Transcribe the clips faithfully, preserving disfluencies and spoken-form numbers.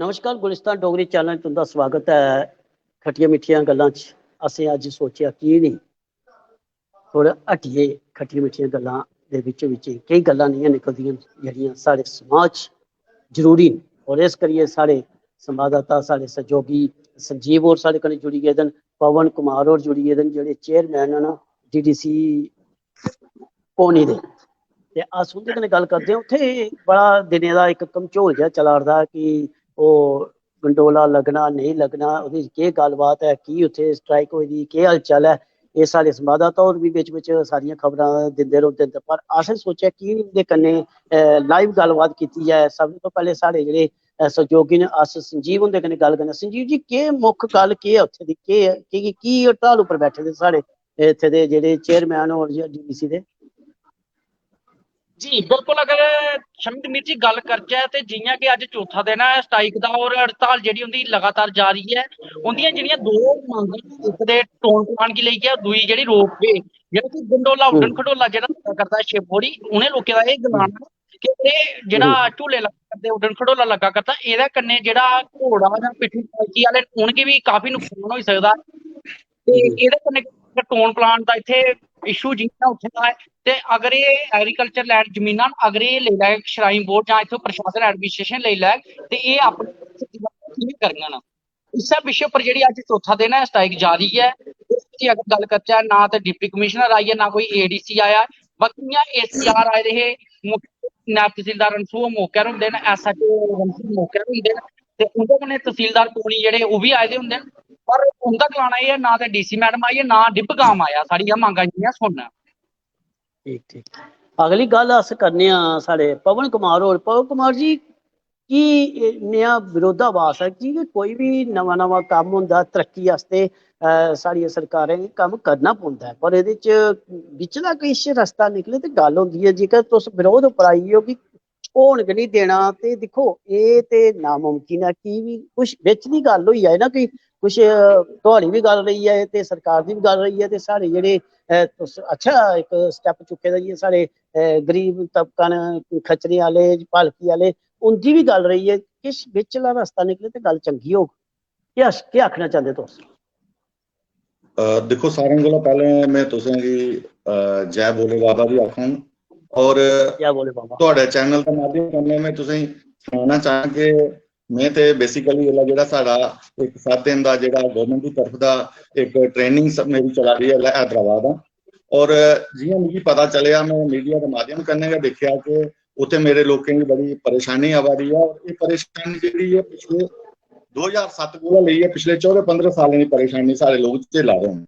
नमस्कार, गुलिस्तान डोगरी चैनल च तुं'दा स्वागत ऐ। खट्टियां मिट्ठियां गल्लां च असें अज्ज सोचेआ की निं थोह्ड़ा हटियै खट्टियां मिट्ठियां गल्लां दे बिच्चों बिच्च केई गल्लां नेहियां निकलदियां न जेह्ड़ियां साढ़े समाज च जरूरी न। और इस करियै साढ़े संवाददाता, साढ़े सैह्योगी संजीव होर साढ़े कन्नै जुड़ी गेदे न, पवन कुमार होर जुड़ी गेदे न, जेह्ड़े चेयरमैन न डीडीसी पौनी दे। ते अस उं'दे कन्नै गल्ल करदे आं। उत्थै बड़ा दिनें दा इक घमचोल जेहा चला 'रदा कि ओह् गंडोला लग्गना, नेईं लग्गना, ओह्दी केह् गल्लबात ऐ, की उत्थै स्ट्राइक होई दी, केह् हलचल ऐ, एह् साढ़े संवाददाता होर बी बिच बिच सारियां खबरां दिंदे रौंह्दे न। पर असें सोचेआ की निं उं'दे कन्नै, अ, लाइव गल्लबात कीती जाए। सब तों पैह्लें साढ़े जेह्ड़े, अ, सैह्योगी न, अस संजीव हुंदे कन्नै गल्ल करने। संजीव जी, केह् मुक्ख गल्ल केह् ऐ उत्थै दी? केह्, की, की, की हड़ताल उप्पर बैठे दे साढ़े इत्थै दे जेह्ड़े चेयरमैन होर जां डीडीसी दे? जी, बिल्कुल। अगर शमित मीर जी गल्ल करचै ते जि'यां कि अज्ज चौथा दिन ऐ स्ट्राइक दा और हड़ताल जेह्ड़ी उं'दी लगातार जारी ऐ। उं'दियां जेह्ड़ियां दो मंगां न, इक ते टोन प्लान गी लेइयै, दूई जेह्ड़ी रोपवे, जेह्ड़ा कि गंडोला, उड्डन खडोला जेह्ड़ा लग्गा करदा ऐ शिवखोड़ी, उ'नें लोकें दा एह् गलाना ऐ कि एह् जेह्ड़ा झूले लग्गा करदे, उड्डन खडोला लग्गा करदा, एह्दे कन्नै जेह्ड़ा घोड़ा जां पिट्ठू पालकी आह्ले न, उ'नेंगी बी काफी नुकसान होई सकदा ऐ। ते एह्दे कन्नै टोन प्लान दा इत्थै इशू जि'यां उत्थै दा ऐ, ते अगर एह् एग्रीकल्चर लैंड जमीनां न, अगर एह् लेई लैग श्राइन बोर्ड जां इत्थै प्रशासन एडमिनिस्ट्रेशन लेई लैग, ते एह् अपनी कि'यां करङन? इस्सै विशे पर जेह्ड़ी अज्ज चौथा दिन ऐ, स्ट्राइक जारी ऐ। इस दी अगर गल्ल करचै, ना ते डिप्टी कमिश्नर आई ऐ, ना कोई एडीसी आया ऐ। बाकी इ'यां एसीआर आए दे हे, मौके, नायब तहसीलदार रंसू ओह् मौके पर होंदे न, एसएचओ रंसू मौके पर होंदे न, ते उं'दे कन्नै तहसीलदार पौनी जेह्ड़े ओह् बी आए दे होंदे न। पर उं'दा गलाना एह् ऐ, ना ते डीसी मैडम आई ऐ, ना डिप गाम आया, साढ़ियां मंगां जि'यां सुनना। ठीक, ठीक। अगली गल्ल अस करने आं साढ़े पवन कुमार होर। पवन कुमार जी, की एह् नेहा विरोधाभास ऐ? की के कोई बी नमां-नमां कम्म होंदा, तरक्की आस्तै, अ, साढ़ियें सरकारें गी कम्म करना पौंदा ऐ, पर एह्दे च बिचला किश रस्ता निकले ते गल्ल होंदी ऐ। जेकर तुस विरोध उप्पर आई गे ओ कि होन गै निं देना, ते दिक्खो, एह् ते नामुमकिन ऐ। की बी कुछ बिच दी गल्ल होई जाए ना, कि कुछ, अ, थुआढ़ी बी गल्ल रेही ऐ ते सरकार दी बी गल्ल रेही ऐ, ते साढ़े जेह्ड़े, अ, तुस अच्छा इक step चुक्के दा, जि'यां साढ़े, अ, गरीब तबका न, खच्चरें आह्ले, पालकी आह्ले, उं'दी बी गल्ल रेही ऐ। किश बिचला रस्ता निकले ते गल्ल चंगी होग। केह् आश-, केह् आखना चांह्दे तुस? अ, दिक्खो, सारें कोला पैह्लें में तुसेंगी, अ, जै भोले बाबा दी आखङ। और जै भोले बाबा। थुआढ़े चैनल दे माध्यम कन्नै में तुसेंगी सनाना चाह्ङ कि में ते basically इसलै जेह्ड़ा साढ़ा इक सत्त दिन दा जेह्ड़ा गौरमैंट दी तरफ दा इक ट्रेनिंग स-, मेरी चला दी ऐ इसलै हैदराबाद दा। और जि'यां मिगी पता चलेआ, में मीडिया दे माध्यम कन्नै गै दिक्खेआ कि उत्थै मेरे लोकें गी बड़ी परेशानी आवा दी ऐ। और एह् परेशानी जेह्ड़ी ऐ, पिछले दो ज्हार सत्त कोला लेइयै पिछले चौदां पंदरां सालें दी परेशानी साढ़े लोक झेला दे न।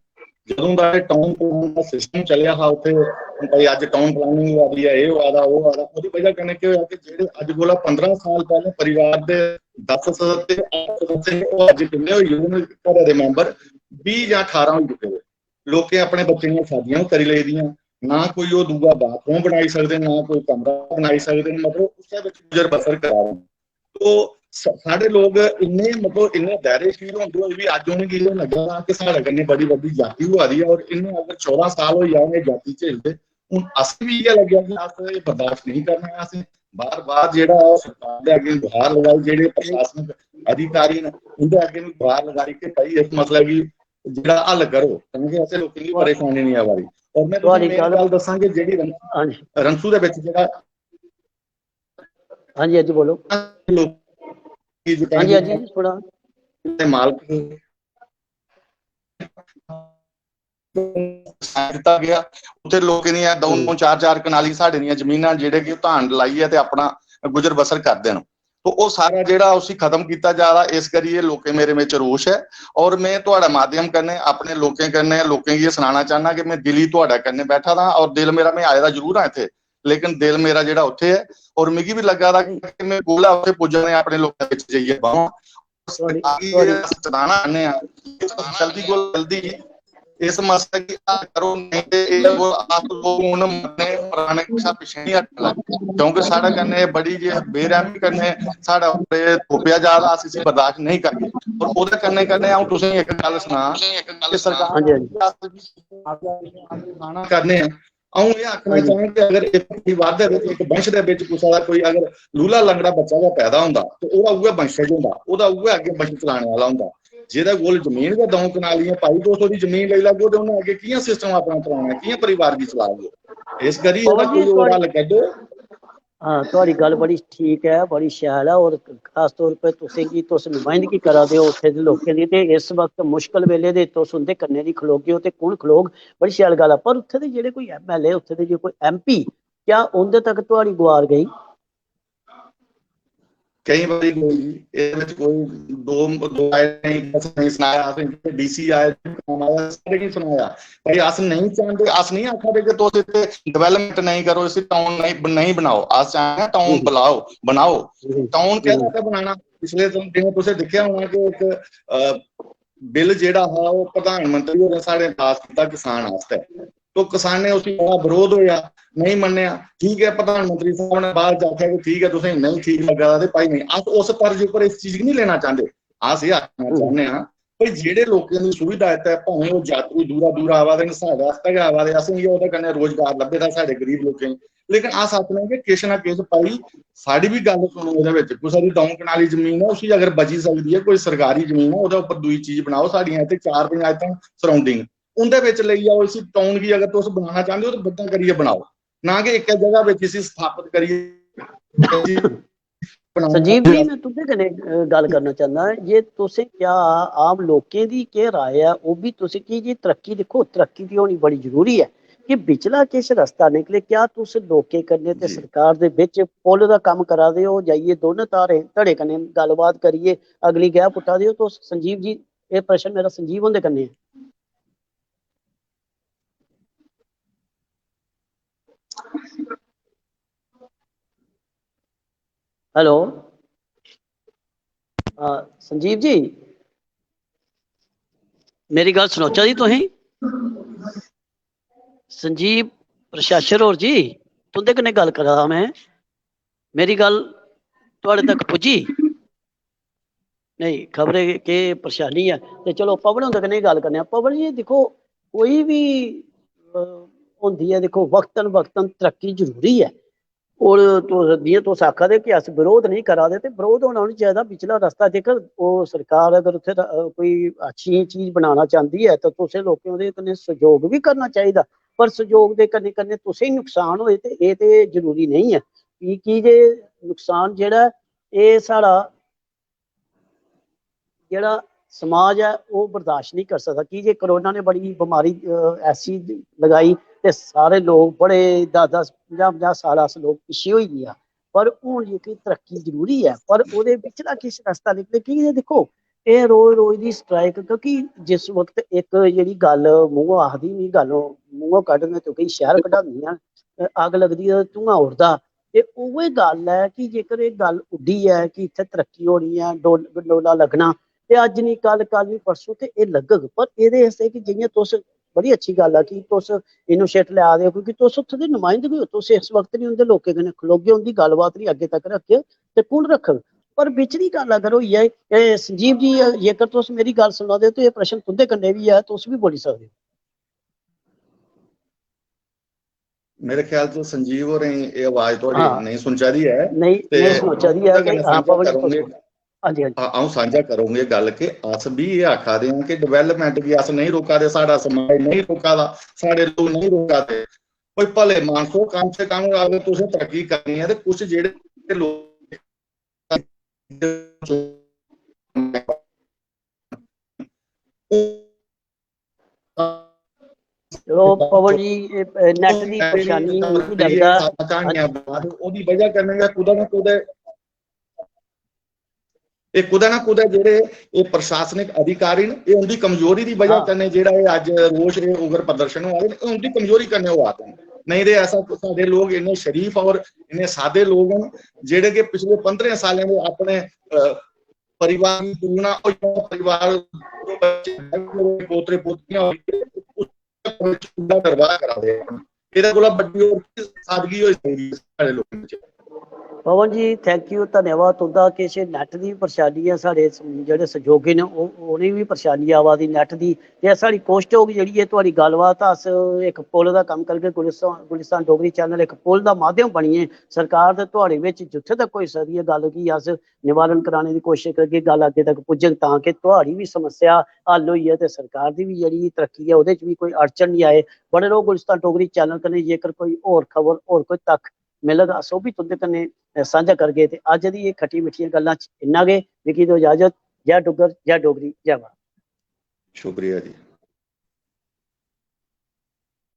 जदूं दा एह् टाउन प्लानिंग दा सिस्टम चलेआ हा उत्थै, भाई, अज्ज टाउन प्लानिंग होआ दी ऐ, एह् होआ दा, ओह् होआ दा, ओह्दी बजह कन्नै केह् होआ कि जेह्ड़े अज्ज कोला पंदरां साल पैह्लें परिवार दे दस सदस्य, अट्ठ सदस्य हे, ओह् अज्ज किन्ने होई गे न घरै दे मैंबर? बीह् जां ठारां होई चुके दे। लोकें अपने बच्चें दियां शादियां बी करी लेई दियां, ना कोई ओह् दूआ बाथरूम बनाई सकदे, ना कोई कमरा बनाई सकदे न, मतलब, उस्सै बिच गुजर बसर करा दे न। तो स-, साढ़े लोक इन्ने, मतलब, इन्ने धैर्यशील होंदे होई बी अज्ज उ'नेंगी एह् लग्गा दा कि साढ़े कन्नै बड़ी बड्डी जाति होआ दी ऐ, और इन्ने अगर चौदां साल होई जान एह् जाति झेलदे, हून असें बी इ'यै लग्गेआ कि अस एह् बर्दाश्त नेईं करना ऐ। असें बार-बार जेह्ड़ा ऐ ओह् सरकार दे अग्गें गुहार लगाई, जेह्ड़े प्रशासनिक अधिकारी न उं'दे अग्गें बी गुहार लगाई कि भाई इस मसले गी जेह्ड़ा हल करो, तां कि असें लोकें गी परेशानी नेईं आवा दी। और में तुसेंगी थुआढ़ी मेन गल्ल गल्ल दस्सां कि जेह्ड़ी रं-, हां जी, रंसू दे बिच जेह्ड़ा हां जी, हां जी, बोलो। लोक की हां जी, हां जी, जमीन थोड़ा दे मालक हे। दित्ता गेआ। उत्थै लोकें दियां द'ऊं द'ऊं चार चार कनाली साढ़े दियां जमीनां जेह्ड़े कि धान लाइयै ते अपना गुजर बसर करदे न। तो ओह् सारा जेह्ड़ा उसी खत्म कीता जा दा, इस करियै लोकें मेरे बिच रोष ऐ। और में थुआढ़े माध्यम कन्नै अपने लोकें कन्नै, लोकें गी एह् सनाना चाह्न्नां कि में दिली थुआढ़े कन्नै बैठा दा और दिल मेरा, में आए दा जरूर आं इत्थै, लेकिन दिल मेरा जेह्ड़ा उत्थै ऐ। और मिगी बी लग्गा दा कि में कोला उत्थै पुज्जा ने अपने लोकें बिच जाइयै बावां। थुआढ़ी अस थुआढ़ी सनाना चाह्न्ने आं, जल्दी कोला जल्दी इस मसले गी हल करो, नेईं ते एह्दे कोल अस लोक हून मरने मराने कशा पिच्छें निं हटना, क्योंकि साढ़े कन्नै बड़ी जे बेरैह्मी कन्नै साढ़े उप्पर एह् थोपेआ जा दा, अस इसी बर्दाश्त नेईं करगे। और ओह्दे कन्नै कन्नै अ'ऊं तुसेंगी इक गल्ल सनां कि सरकार हां जी, हां जी। अस बी करने आं, अ'ऊं एह् आखना चाह्ङ कि अगर इक परिवार दे बिच, इक वंश दे बिच कुसै दा कोई अगर लूला लंगड़ा बच्चा गै पैदा होंदा ते ओह्दा उ'ऐ वंशज होंदा, ओह्दा उ'ऐ अग्गें वंश चलाने आह्ला होंदा। जेह्दे कोल जमीन गै द'ऊं कनालियां, भाई, तुस ओह्दी जमीन लेई लैगो ते उ'न्नै अग्गें कि'यां सिस्टम अपना चलाना, कि'यां परिवार गी चलाग? इस करी एह्दा कोई होर हल कड्ढो। हां, थुआढ़ी गल्ल बड़ी ठीक ऐ, बड़ी शैल ऐ। और खास तौर पर तुसें गी, तुस नुमाइंदगी करा दे ओ उत्थे दे लोकें दी, ते इस वक्त मुश्कल बेले दे तुस उंदे कन्नै दी खलोगे ओ ते कु'न खलोग, बड़ी शैल गल्ल ऐ। पर उत्थे दे जेह्ड़े कोई एमएलए, उत्थे दे जे कोई एमपी, क्या उंदे तक थुआढ़ी गुहार गई? केईं बारी कोई एह्दे बिच कोई दो, दो राय नेईं, अस नेईं सनाया, असें डीसी आए, सारे गी सनाया। भाई, अस नेईं चांह्दे, अस नेईं आखा दे कि तुस इत्थै डेवलपमेंट नेईं करो, इसी टाउन नेईं, नेईं बनाओ। अस चाह्ने आं टाउन बुलाओ, बनाओ। टाउन कैह्दे आस्तै बनाना? पिछले तुम, जि'यां तुसें दिक्खेआ होना कि इक, अ, बिल जेह्ड़ा हा, ओह् प्रधानमंत्री होरें साढ़े पास कीता किसान आस्तै। तो किसानें उसी बड़ा विरोध होया, नेईं मन्नेआ। ठीक ऐ, प्रधानमंत्री साहब ने बाद च आखेआ कि ठीक ऐ, तुसें नेईं ठीक लग्गा दा ते भाई नेईं। अस उस तर्ज उप्पर इस चीज गी नेईं लेना चांह्दे। अस एह् आखना चाह्न्ने आं भाई, जेह्ड़े लोकें दी सुविधा इत्थै, भामें ओह् यात्री दूरा दूरा आवा दे न, साढ़े आस्तै गै आवा दे, असेंगी ओह्दे कन्नै रोजगार लब्भे दा साढ़े गरीब लोकें गी। लेकिन अस आखने आं कि किश ना किश भाई साढ़ी बी गल्ल सुनो एह्दे बिच। कुसै दी द'ऊं कनाली जमीन ऐ, उसी अगर बची सकदी ऐ कोई सरकारी जमीन ऐ, ओह्दे उप्पर दूई चीज बनाओ। साढ़ियां इत्थै चार पंचायतां surrounding, उं'दे बिच लेई जाओ इसी टाउन गी। अगर तुस बनाना चांह्दे ओ ते बड्डा करियै बनाओ, ना कि इक्कै जगह बिच इसी स्थापत करियै बनाना। संजीव जी, में तुं'दे कन्नै, अ, गल्ल करना चाह्न्नां, जे तुसें क्या आम लोकें दी केह् राय ऐ, ओह् बी तुसें, की जे तरक्की, दिक्खो, तरक्की दी होनी बड़ी जरूरी ऐ, कि बिचला किश रस्ता निकले। क्या तुस लोकें कन्नै ते जी। सरकार दे बिच पुल दा कम्म करा दे ओ, जाइयै दोनों धारें, धड़े कन्नै गल्लबात करियै अगली गैऽ पुट्टा दे ओ? तुस, संजीव जी, एह् प्रश्न मेरा संजीव हुंदे कन्नै ऐ। हेलो, अ, संजीव जी, मेरी गल्ल सनोचा दी तुसें? संजीव प्रशासर होर जी, तुं'दे कन्नै गल्ल करा दा में। मेरी गल्ल थुआढ़े तक पुज्जी? नेईं, खबरै केह् परेशानी ऐ। ते चलो, पवन हुंदे कन्नै गल्ल करने आं। पवन जी, दिक्खो, कोई बी, अ, होंदी ऐ, दिक्खो, वक्तन वक्तन तरक्की जरूरी ऐ। और तुस, जि'यां तुस आखा दे कि अस बरोध नेईं करा दे, ते बरोध होना निं चाहिदा। बिचला रस्ता, जेकर ओह् सरकार अगर उत्थै र-, अ, कोई अच्छी चीज बनाना चांह्दी ऐ, ते तुसें लोकें ओह्दे कन्नै सैह्योग बी करना चाहिदा। पर सैह्योग दे कन्नै कन्नै तुसें गी नुकसान होए, ते एह् ते जरूरी नेईं ऐ। की, की जे नुकसान जेह्ड़ा ऐ, एह् साढ़ा जेह्ड़ा समाज ऐ, ओह् बर्दाश्त नेईं करी सकदा, की जे कोरोना ने बड़ी बमारी, अ, ऐसी लगाई ते सारे लोग बड़े दस दस, पंजाह् पंजाह् साल अस लोग पिच्छे होई गे आं। पर हून जेह्की तरक्की जरूरी ऐ, पर ओह्दे बिच ना किश रस्ता निकले, की जे दिक्खो, एह् रोज रोज दी स्ट्राइक, क्योंकि जिस वक्त इक जेह्ड़ी गल्ल मूंहों आखदी, मी गल्ल मूंहों कड्ढ, में तुगी शैह्र कढांदी आं, अग्ग लगदी ऐ, धुआं उड़दा, ते उ'ऐ गल्ल ऐ कि जेकर एह् गल्ल उड्डी ऐ कि इत्थै तरक्की होनी ऐ, डोल-, गंडोला लग्गना, ते अज्ज निं कल, कल निं परसों ते एह् लग्गग। पर एह्दे आस्तै कि जि'यां तुस, बड़ी अच्छी गल्ल ऐ कि तुस इनिशिएट लै दे ओ, क्योंकि तुस उत्थै दे नुमाइंदे ओ, तुस इस वक्त निं उं'दे लोकें कन्नै खलोगे, उं'दी गल्लबात निं अग्गें तक रखगे, ते कु'न रखग? पर बिचली गल्ल अगर होई जाए, एह् संजीव जी, जेकर तुस मेरी गल्ल सुना दे ओ, ते एह् प्रश्न तुं'दे कन्नै बी ऐ, तुस बी बोली सकदे ओ। मेरे ख्याल च संजीव होरें गी एह् आवाज थुआढ़ी हां। नेईं सुनचा दी ऐ। नेईं, ते नेईं सुनचा दी ऐ, तुं'दे कन्नै नेईं, हां, सांझा पवन जी, तुस करूंगे। बोलो। हां जी, हां जी। हां, अ'ऊं सांझा करूंगे गल्ल कि अस बी एह् आखा दे आं कि डेवलपमेंट गी अस नेईं रोका दे, साढ़ा समाज नेईं रोका दा, साढ़े लोक नेईं रोका दे। कोई भले मानसो, कम से कम अगर तुसें तरक्की करनी ऐ ते कुछ जेह्ड़े लोक चलो पवन जी, एह्, एह्, नेट दी परेशानी मिगी लगदा। क्हानियां बना दे, ओह्दी बजह कन्नै गै कुतै ना कुतै, एह् कुतै ना कुतै जेह्ड़े एह् प्रशासनिक अधिकारी न, एह् उं'दी कमजोरी दी बजह हां। कन्नै जेह्ड़ा एह् अज्ज रोष, एह् उग्र प्रदर्शन होआ दे न, एह् उं'दी कमजोरी कन्नै होआ दे न। नेईं ते ऐसा, साढ़े लोक इन्ने शरीफ और इन्ने सादे लोक न, जेह्ड़े कि पिछले पंदरें सालें दे अपने, अ, परिवार दी तुलना, और परिवार, पोतरे पोतरियां होई गे, उस दा निर्वाह करा दे। एह्दे कोला बड्डी होर केह् सादगी होई सकदी ऐ साढ़े लोकें च? पवन जी, थैंक यू, धन्यवाद तुं'दा। किश नैट दी बी परेशानी ऐ, साढ़े स- जेह्ड़े सैहयोगी न, ओह्, उ'नेंगी बी परेशानी आवा दी नैट दी। ते साढ़ी कोशट होग जेह्ड़ी ऐ, थुआढ़ी गल्लबात अस इक पुल दा कम्म करगे। गुलिस्तान गुलिस्तान डोगरी चैनल इक पुल दा माध्यम बनियै सरकार ते थुआढ़े बिच जित्थै तक होई सकदी ऐ गल्ल गी अस निवारण कराने दी कोशश करगे, गल्ल अग्गें तक पुज्जग, तां कि थुआढ़ी बी समस्या हल होई ऐ ते सरकार दी बी जेह्ड़ी तरक्की ऐ, ओह्दे च बी कोई अड़चन निं आए। बने रहो गुलिस्तान डोगरी चैनल कन्नै। जेकर कोई होर खबर, होर कोई तक मिलग, अस ओह् बी तुं'दे कन्नै, अ, सांझा करगे। ते अज्ज दी एह् खट्टी मिट्ठियां गल्लां च इन्ना गै। मिगी देओ इजाजत। जय डुग्गर, जय डोगरी, जय भारत। शुक्रिया जी।